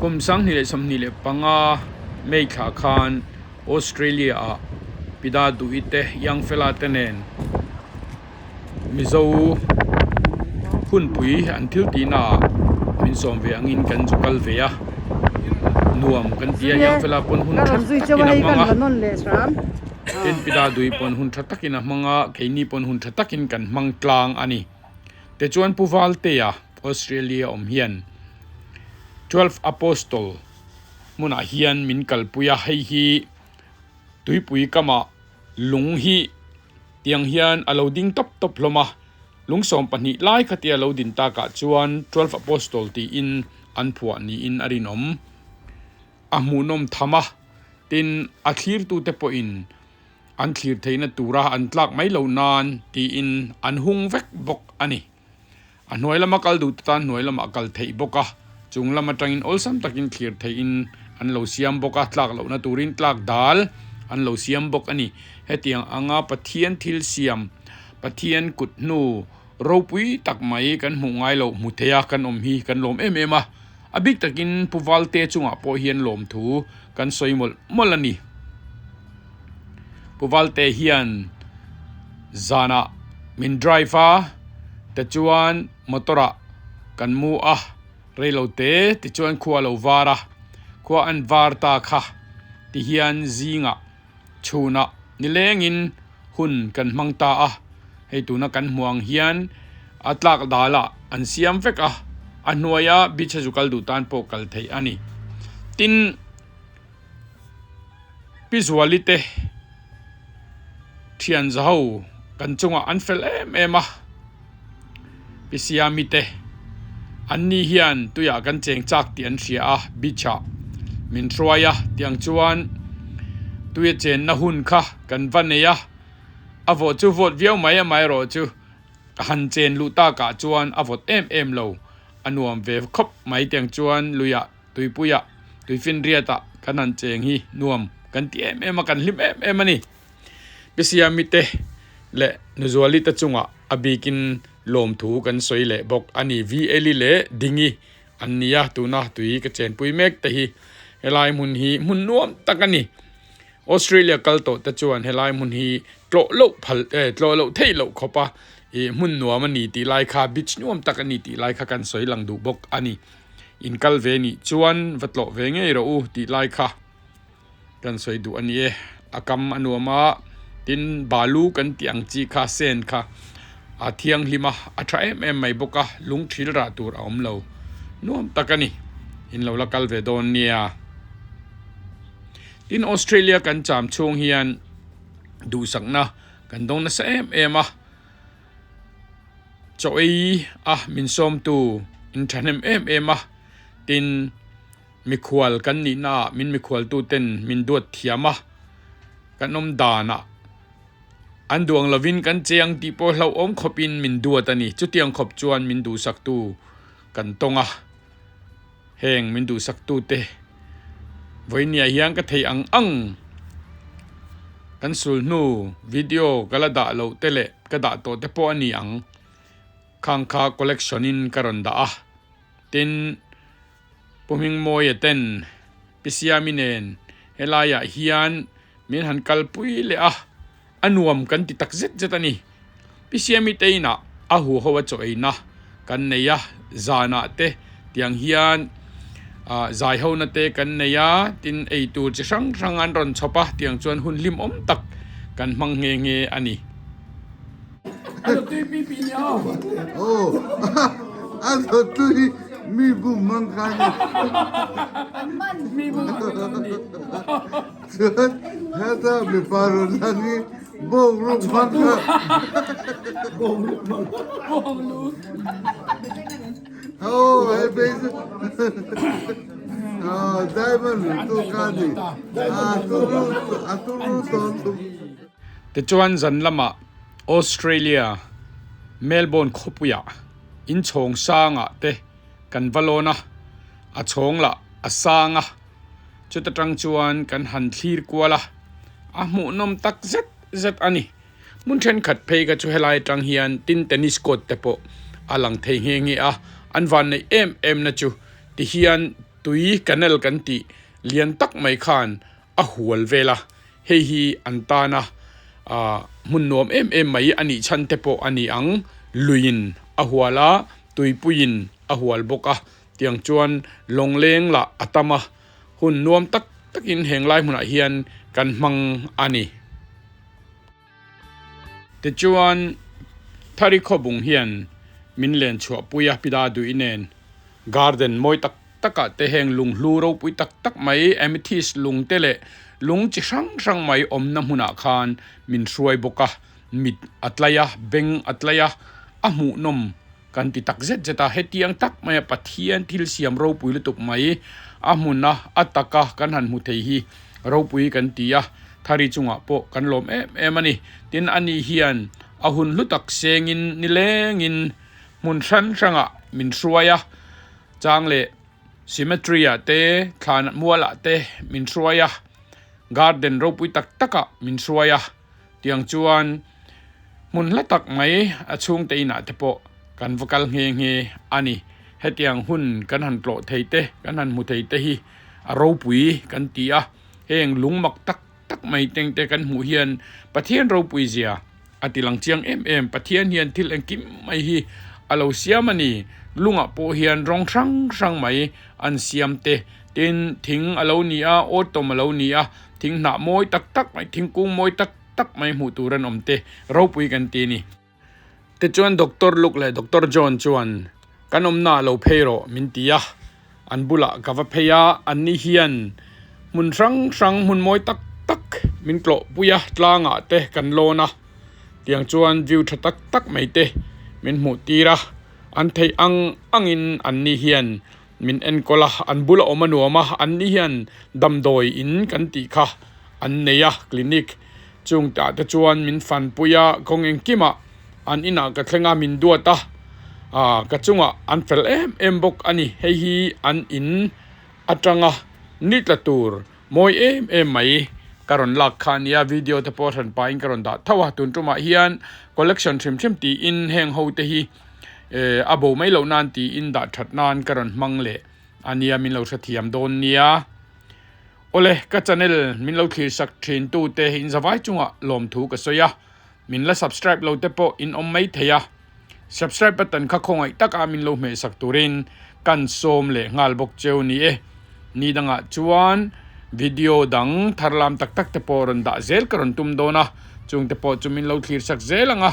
Kum 2025 May thla khan Australia ah Pida Duhi te Young Fella te nen Mizo hunpui an thil tihna ah min sawm ve angin kan zu kal ve a, nuam kan ti a, Young Fella pawn hun tha takin a hmang a, tin Pida Duhi pawn hun tha takin a hmang a, keini pawn hun tha takin kan hmang tlang a ni. Tichuan Pu Valtea Australia awm hian Twelve Apostle hmunah hian min kalpui a, hei hi tuipui kamah lung hi tiang hian a lo ding tawp tawp hlawm a, lung 12 lai khatia lo din takah chuan Twelve Apostle tiin an phuah niin a rinawm. A hmuhnawm tham a, tin a thlirtute pawhin an thlir theihna tura an tlak mai loh nan tiin an hung vek bawk a ni. A hnuai lama kal duh te tan hnuai lamah kal theih bawk a, chung lam atangin awlsam takin thlir theihin an lo siam bawk a, tlak lohna turin tlak dal an lo siam bawk a ni. Hetiang anga Pathian thil siam, Pathian kut hnu ropui tak mai kan hmuh ngai loh hmu thei a kan awm hi kan lawm em em a, a bik takin Pu Valte chungah pawh hian lawmthu kan sawi mawlh mawlh a ni. Pu Valte hian zanah min drive a, tichuan motor ah kan mu a, reilo te tichuan khua a lo var a, khua an var ta kha tihian zingah chhunah nilengin hun kan hmang ta a, hei tuna kan hmuh ang hian a tlak dalah an siam vek a, a hnuaia beach a zu kal duh tan pawh kal theih a ni. Tin, Pi Zuali te thian zaho kan chungah an fel em em a, Pi Siami te an ni hian tuiah kan cheng chak tih an hria a, beach ah min hruai a, tiang chuan tuia chenna hun kha kan va nei a, a vawh chu vawt viau mai amaherawh chu ka han chen luh takah chuan a vawt em em lo, a nuam ve khawp mai tiang chuan luiah tuipuiah tuifinriatah kan han cheng hi nuam kan ti em em a, kan hlim em em a ni. Pi Siami te leh Nuzuali te chungah a bikin lawmthu kan sawi leh bawk a ni. VLi leh Dingi an ni a, tuna tui ka chenpui mek te hi helai hmun hi hmun nuam tak a ni. Australia kal tawh te chuan helai hmun hi tlawh loh phal eh tlawh loh theih loh khawp a ih hmun nuam a ni tih lai kha beach nuam tak a ni tih lai kha kan sawi lang duh bawk a ni. In kal ve nih chuan va tlawh ve ngei rawh u tih lai kha. Kan sawi duh a ni e, a kam a nuam a, tin balu kan tih ang chi kha sen kha a thianghlim a, a tha em em mai bawk a, lung thil rah tur a awm lo nuam tak a ni, in lo la kal ve dawn nia. Tin Australia kan cham chhung hian duhsakna kan dawng nasa em em a, chaw ei a min sawmtu in thahnem em em a, tin. Mikhual kan nihnaah min mikhualtuten min duat thiam a, kan awm danah an duang lovin kan che ang tih pawh hlauhawm khawpin min duat a ni. Chutiang khawp chuan min duhsaktu kan tawng a, heng min duhsaktute vawinia hian ka thei ang ang kan sulhnu video ka la dah loh te leh ka dah tawh te pawh a ni ang. Khang kha collection in ka rawn dah a, tin. Pu Hmingmawia ten Pi Siami nen helaiah hian min han kalpui leh a, a nuam kan ti tak zet zet a ni. Pi Siami te inah a huho a chaw eina kan nei a, zanah te tiang hian zai hona te kan nei a, tin ei tur chi hrang hrang an rawn chhawp a, tiang chuan hun hlimawm tak kan hmang nghe nghe a ni. Tichuan zan lamah Australia, Melbourne khawpuiah inchhawng sangah te kan va lawn a, a chhawng lah a sang a, chuta tang chuan kan han thlir kual a, a hmuhnawm tak zet zet a ni. Hmun thenkhat phei kha chu helai atang hian tin tennis court te pawh a lang thei nghe nghe a, an vanneih em em na chu tihian. Tui canal kan tih lian tak mai khan a hual vel a, hei hi an tana hmun nuam em em mai a nih chhan te pawh a ni ang. Luiin a hual a, tuipuiin a hual bawk a, tiang chuan lawngleng lah a tam a, hun nuam tak takin heng lai hmunah hian kan hmang a ni. Tichuan, Thari khawbung hian min len chhuahpui a pida duih nen garden mawi tak takah te heng lunghlu ropui tak tak mai amethyst lung te leh lung chi hrang hrang mai awmna hmunah khan min hruai bawk a, mit a tlai a, beng a tlai a, a hmuhnawm kan ti tak zet zet a, hetiang tak maia Pathian thil siam ropui lutuk mai a hmuna a taka kan han hmu thei hi ropui kan ti a, Thari chungah pawh kan lawm em em a ni. Tin, ani hian a hun hlu tak sengin nilengin hmun hran hrangah min hruai a, chang leh cemetery-ah te, thlan mualah te min hruai a, garden ropui tak takah min hruai a. Tiang chuan hmun hla tak mai a chhungte inah te pawh kan va kal nghe nghe a ni. Hetiang hun kan han tlawh thei te, kan han hmu thei te hi a ropui kan ti a. Heng lung mak tak tak mai teng te kan hmuh hian Pathian ropui zia a ti lang chiang em em. Pathian hian thil engkim mai hi a lo siam a ni. Lungah pawh hian rawng hrang hrang mai an siam te. Tin, thing a lo ni a, autumn a lo ni a. Thing hnah mawi tak tak mai, thingkung mawi tak tak mai hmuh tur an awm te ropui kan ti a ni. Tichuan Doctor Luke leh Doctor John chuan kan awmna ah lo phei rawh min ti a, an bulah ka va phei a, anni hian hmun hrang hrang hmun mawi tak tak min tlawh pui a, tlangah te kan lawn a, tiang chuan view tha tak tak mai te min hmuh tir a, an theih ang angin anni hian Min enkawl a, an bula awm a nuam a, anni hian damdawi in kan tih kha an nei a, clinic. Chung tah te chuan min fanpui a, kawng engkimah an inah ka thleng a, min duat a, ah ka chungah an fel em em bawk a ni. Hei hi an in atanga ni tla tur mawi em em mai ka rawn lak kha a nia, video te pawh hran pahin ka rawn dah tho a, tun tumah hian collection hrim hrim tiin heng ho te hi Eh, a bo mai loh nan tiin dah that nan ka rawn hmang leh a nia min lo hrethiam dawn nia. Awle, ka channel min lo thlir sak thin tu te in zavai chungah lawmthu ka sawi a, min la subscribe lo te pawh in awm mai thei a, subscribe button kha khawngaih taka min lo hmeh sak turin kan sawm leh nghal bawk cheu ni e. Ni dangah chuan video dang thar lam tak tak te pawh rawn dah zel ka rawn tum dawn a, chung te pawh chu min lo thlir sak zel ang a,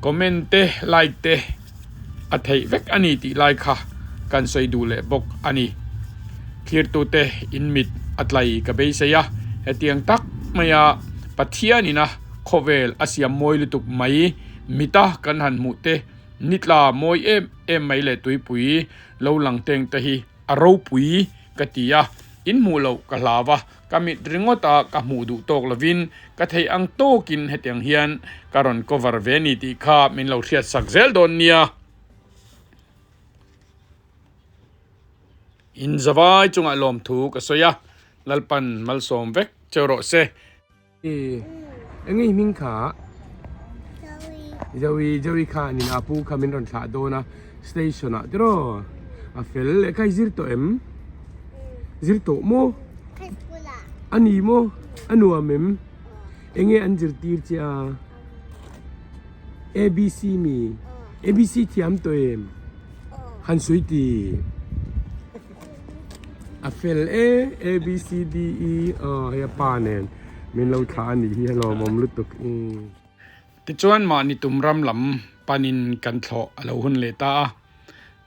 comment te like te a theih vek a ni tih lai kha kan sawi duh leh bawk a ni. Thlirtute in mit a tlai ka beisei a, hetiang tak maia Pathianin a khawvel a siam mawi lutuk mai mita kan han hmuh te nitla mawi em em mai leh tuipui lo lang teng te hi A ropui ka ti a, in hmuh loh ka hlau a, ka mit ringawt a ka hmuh duh tawk lovin ka theih ang tawkin hetiang hian ka rawn cover ve ni tih kha min lo hriat sak zel dawn nia. In zavai chungah lawmthu ka sawi a, Lalpan malsawm vek cheu rawh se. Eng nge hming kha? Joey. Joey, Joey kha nin a pu kha min rawn thlah dawn a station ah tiraw a fel leh kha i zir tawh em? Zir tawh maw? A ni maw? A nuam em? Eng nge an zirtir che a? ABC mi? ABC thiam tawh em? Han sawi ti. A fel e A B C D E aw hei a pa nen min lo thlah a nih hi a lawmawm lutuk umm. Tichuan mahni tum ram lam panin kan thlawh a lo hun leh ta a,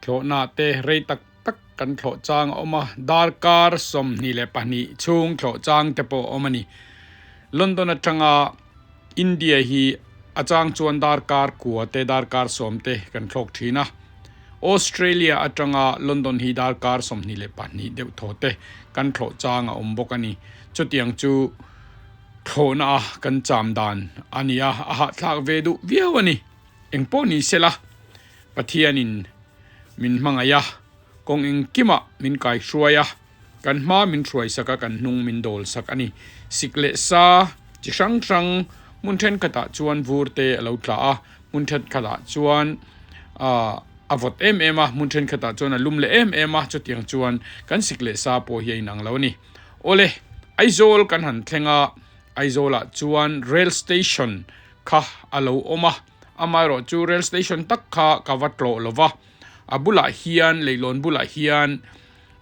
thlawhna te rei tak tak kan thlawh chang a awm a, darkar 22 chhung thlawh chang te pawh a awm a ni. London atanga India hi a chang chuan darkar kua te darkar sawm te kan thlawk thin a. Australia atanga London hi darkar 22 deuh thaw te kan thlawh chang a awm bawk a ni. Chutiang chu thlawhna a kan cham dan a ni a, a hahthlak ve duh viau a ni. Engpawh ni sela, Pathianin min hmangaih a, kawng engkimah min kaihruai a, kan hma min hruaisak a, kan hnung min dawlsak a ni. Sik leh sa chi hrang hrang hmun thenkhatah chuan vur te a lo tla a, hmun thenkhatah chuan ahh. a vawt em em a, hmun thenkhatah chuan a lum leh em em a, chutiang chuan kan sik leh sa pawh hi a inang lo a ni. Awle, Aizawl kan han thleng a, Aizawlah chuan Rail Station kha a lo awm a, amaherawh chu Rail Station tak kha ka va tlawh lo va, a bulah hian leihlawn bulah hian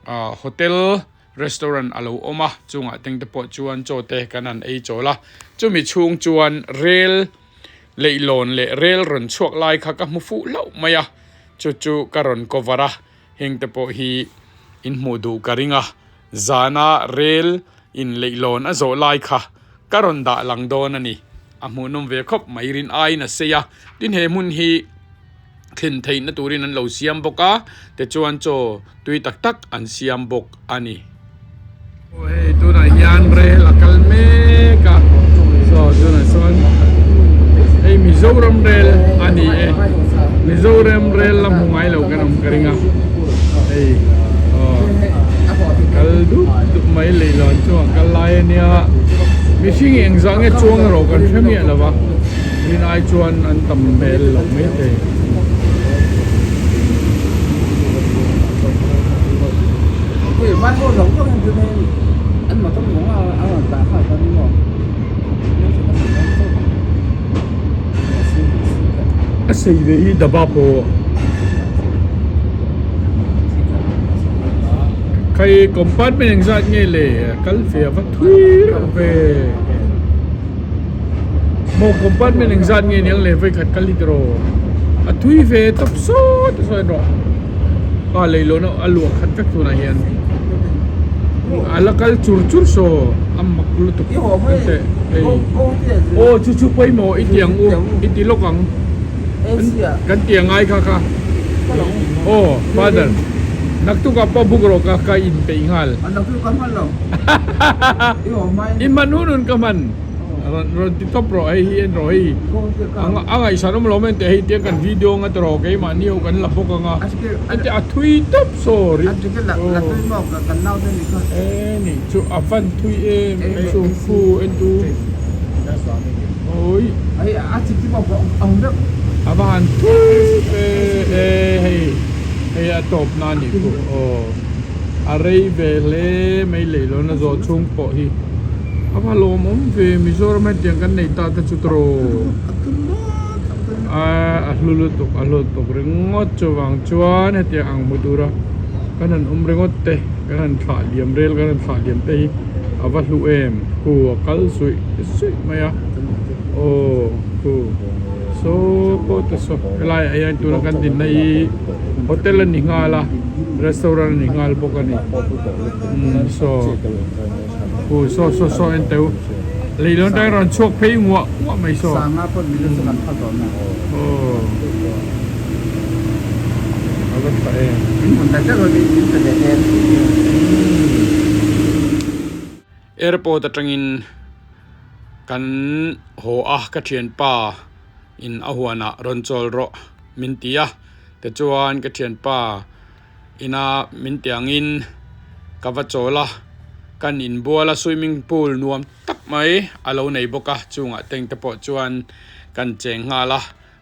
ah hotel restaurant a lo awm a, chungah teng te pawh chuan chaw te kan han ei chawl a, chumi chhung chuan Rail leihlawn leh Rail rawn chhuak lai kha ka hmu fuh hlauh mai a, chu chu ka rawn cover a. Heng te pawh hi in hmuh duh ka ring a, zana rel in leihlawn a zawh lai kha ka rawn dah lang dawn a ni. A hmuhnawm ve khawp mai rin aiin a sei a, tin he hmun hi thlen theihna turin an lo siam bawk a, tichuan chaw tui tak tak an siam bawk a ni. Aw hei tunah hian rel a kal mek a saw tunah sawn hei Mizoram rel a ni e Mizoram rel la hmu ngai lo kan awm ka ring a hei aw kal dup dup mai leihlawn chungah kal lai a nia mihring engzah nge chuang erawh kan hre miah lo va rin ai chuan an tam hmel lo maithei. A sei ve hi daba pawh khai compartment engzat nge le kal ve a va thui reuh ve maw compartment engzat nge niang le vawikhat kal hi tiraw a thui ve tawp sawt a sawi rawh. A leihlawn a luah khat vek tunah hian a la kal chur chur saw a mak lutuk an teh hei aw chu chu pawimawh i ti ang u i ti lawk ang kan ti angai kha kha aw father naktukah pawh book rawh ka ka inpeih nghal i hman hun hun ka hman. Rawn rawn ti tawp rawh hei hi en rawh hei a ngaihsan awm lo mai teh hei tiang kan video anga ti rawh keimahni ho kan la bawk anga heti a thui tawp sorry e nih chu a van thui em em chu khu en tu oi a va han thui e e hei hei a tawp na nih khu aw a rei ve hle mai leihlawn a zawh chhung pawh hi. A va lawmawm ve Mizoram hetiang kan nei ta te chu tawh a hlu lutuk a hlu lutuk ringawt chuvang chuan hetiang ang hmu tura kan han awm ringawt te kan han thlah liam rel kan han thlah liam te hi a va hlu em khu a kal suih suih mai a aw khu saw pawh te saw helai ah hian tuna kan dinna hi hotel a ni nghal a restaurant a ni nghal bawk a ni umm saw. Hu saw saw saw en teu leilawn atang rawn chhuak phei nguah nguah mai saw. Sanga pawn min chu kan pha dawn a. Aw. A va tha em. In hmun tak tak min min pe leh em. Airport atangin kan haw a ka thianpa in a huanah rawn chawl rawh min ti a tichuan ka thianpa Ina min tiangin ka va chawl a, kan inbual a swimming pool nuam tak mai a lo nei bawk a, chungah teng te pawh chuan kan cheng nghal a,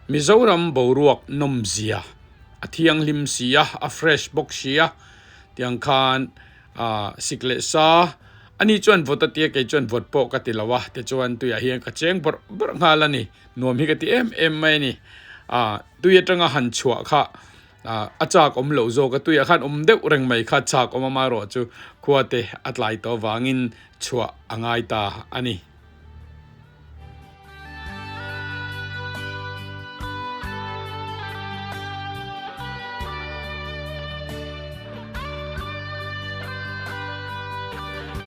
Mizoram boruak nawmzia a thianghlim si a, a fresh bawk si a, tiang khan ah sik leh sa ani chuan vawt a tia kei chuan vawt pawh ka ti lo a, tichuan tuiah hian ka cheng bawrh bawrh nghal a ni, nuam hi ka ti em em mai a ni, ah tui atanga han chhuah kha. A chak awm loh zawk a, tuiah khan awm deuh reng mai kha chak awm amaherawh chu khua te a tlai tawh avangin chhuah a ngai ta a ni.